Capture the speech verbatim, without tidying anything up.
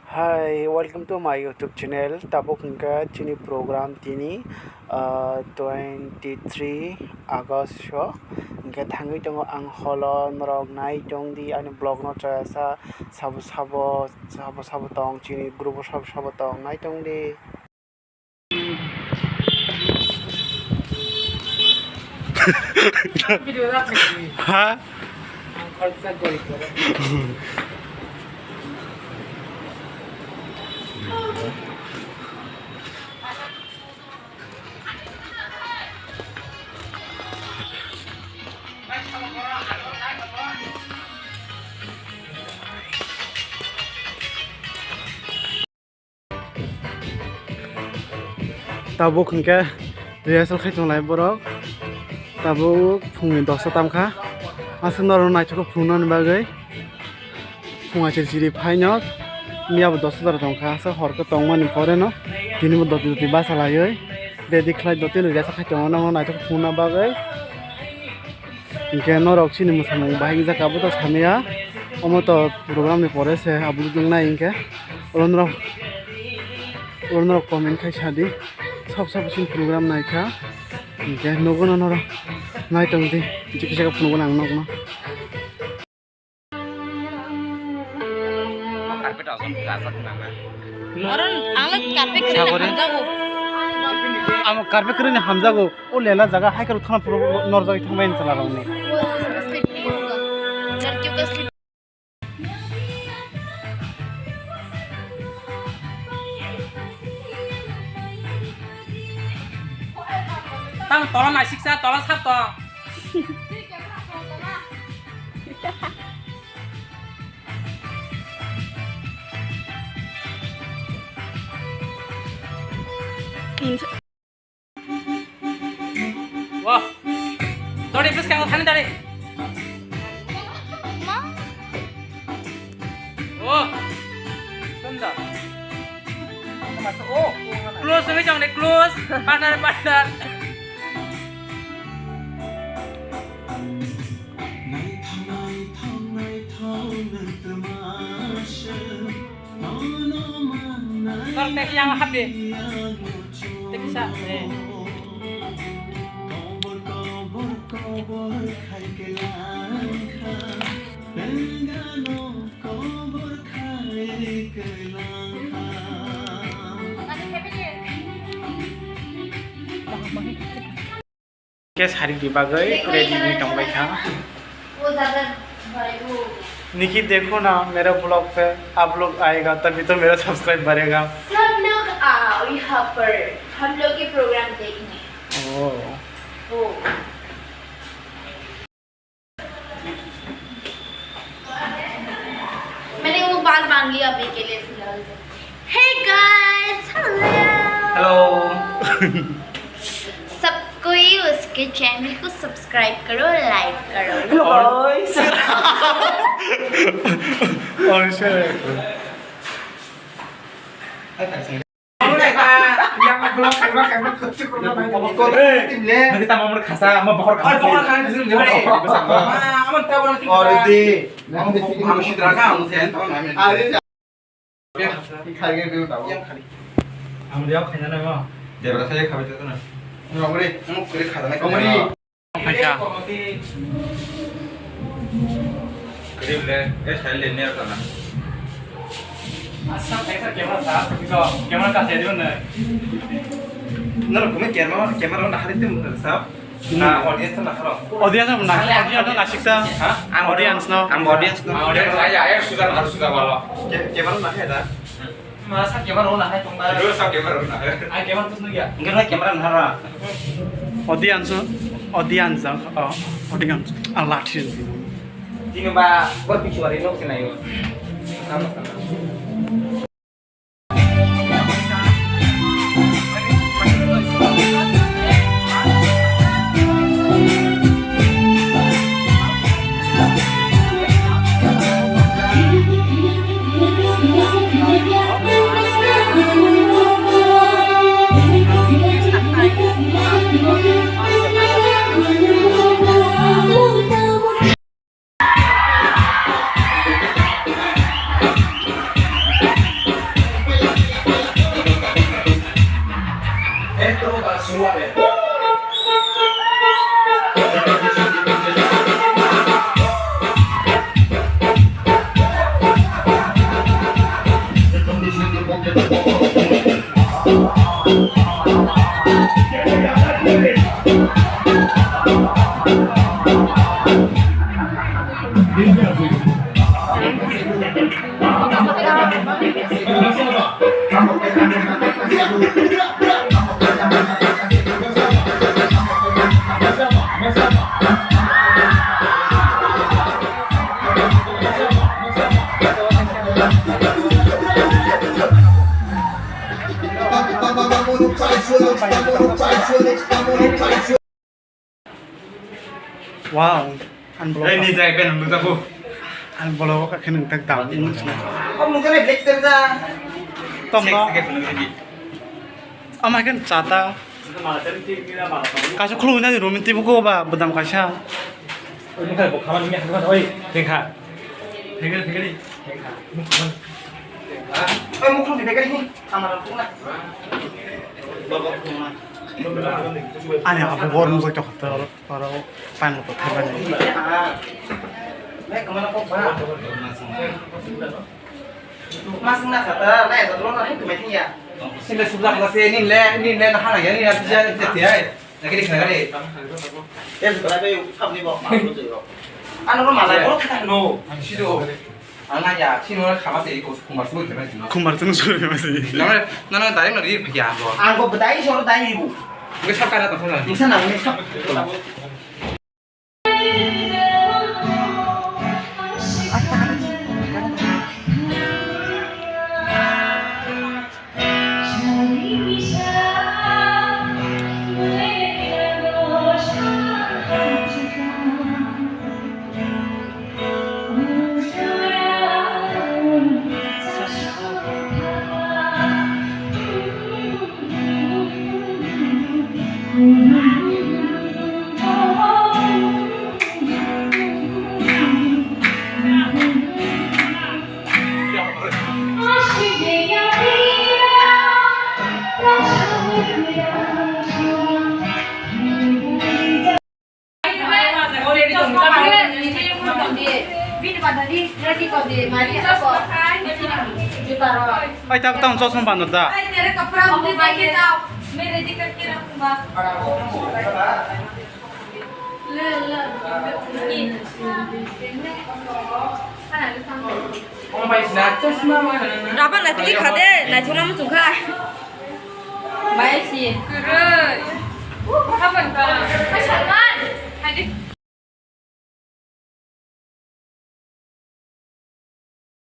Hi, welcome to my YouTube channel. Tabuk hwnkhe chini program tini, ah, twenty three August o. Hwnkhe thangwi tongo ang holo, norok nai tongdi ani vlog no chayasa, sabo sabo, sabo sabo tong, chini group o sabo sabo tong, nai tongdi. Ha? Tabuk hwnkhe rehearsal khai tonglai borok. Tabuk phungni dosta tamkha. Aswk norok naithok phunuknani bagwi phung achir chiri phaino miyabo dosta jora tongkha. Aswk hor khe tongmani poreno tini bo doti doti basa laiwi ready khlai doti rehearsal khai tongo, norok naithok phunukna bagwi. Hinkhe norok chini mwsamung bahai wngjak abo to samya, omo to program ni pore se upload wngnai hinkhe oro norok, oro norok comment khai sadi, sob sob chini program naikha, hinkhe nugo no norok nai tongdi, kisa kisa phunukgo ang nokno. Oro ang le carpet kwrwi Sagori. Hamjago. Amo carpet kwrwi ni hamjago. O lela jaga hai kwrwi thana phuru norjagwi thangbai ni chwla rokni. Tamo tola naisik sa, tola sar to. Wah. Dori, bwskango thani dori. Oh. Tunda. Close wngwi tong de, close. Partner, partner. Nor teki yang hapdi. Teki sa, eh. Khe sarik di bagwi ready wngwi tongbai kha. Niki dekho na mere vlog pe, aap log aayega tabhi to mera subscribe badhega. सब लोग आओ यहाँ पर, हम लोग के प्रोग्राम देखने। Oh. Oh। मैंने वो बाल बांध लिया अभी के लिए फिलहाल। Hey guys, hello। Hello। सब कोई उसके चैनल को सब्सक्राइब करो, लाइक करो। Hello guys। Oh, shit। Yang vlog, vlog, vlog, kecil, vlog, vlog. Hey, nanti tambah mereka kasar, mau bakar kasar. Oh, di. Nanti sini masih terang, kamu sih, tahu nggak? Ada. Yang kali. Yang kali. Kamu dia kayaknya nama? Dia berasa ya, kami itu tuh, nah. Nggak boleh. Nggak boleh, kata lagi. Nggak boleh. Phaikha. Kwrwi le, eh, sai le, ner kana. Asa phaikha camera sa, iso camera ka se dibo na. Noro kumi camera, camera na hari tim sa. Na audience na haro. Audience na, audience na sikta. Ha? Ang audience no. Ang audience no. Audience aja, ayo sudah, harus sudah, balo. Camera na hai da. Masa camera on hai tong ba? Dulu sa camera on hai. Ai camera tus nugya. Enggak lah camera nara. Audience, audience, oh, audience. Allah thin. Tino ba bor pichuari nok sinayo. Sama sama. Wow, ang bolong. Hei, ni jai pen nung jago. Ang bolong ka khe nung tak dam. Kok nung jai black pen ja. Tom no. Sek, sek, nung jai. Ama khe chata. Kaisa khulumwi nani room twi buko ba bodam kaisa. Oi, mokha bo khamani ni hangma oi, tengkha. Thengri, thengri. Tengkha. Mokha. Oi, mokha ni bekari ni. Amar khulumna. Baba khulumna. Ani abu bor mujak to khatar aro pan to thaiba ni. Ah. Nek mana kok ba. Masing na kata, na ya tolo na ni kemai ya. Sila subla kala se ni le, ni le na hana ya ni ya ya ya ya. Na kiri kena kare. Ya se kala pe sab ni bo ma ko se yo. Ano ro mala ko kata no. Sido. Ana ya, sino na khama se ko kumar su kena. Kumar tu su kena se. Na na na dari na ri ya bo. Ang ko bedai sor dai bu. Ngi sab kana ta sana. Ngi sana ngi sab. Ai, tak tang chosma bando da. Rubber naitugwi kha de, naithokna muchung kha. Bai si. Kwrwi. Hapan ka.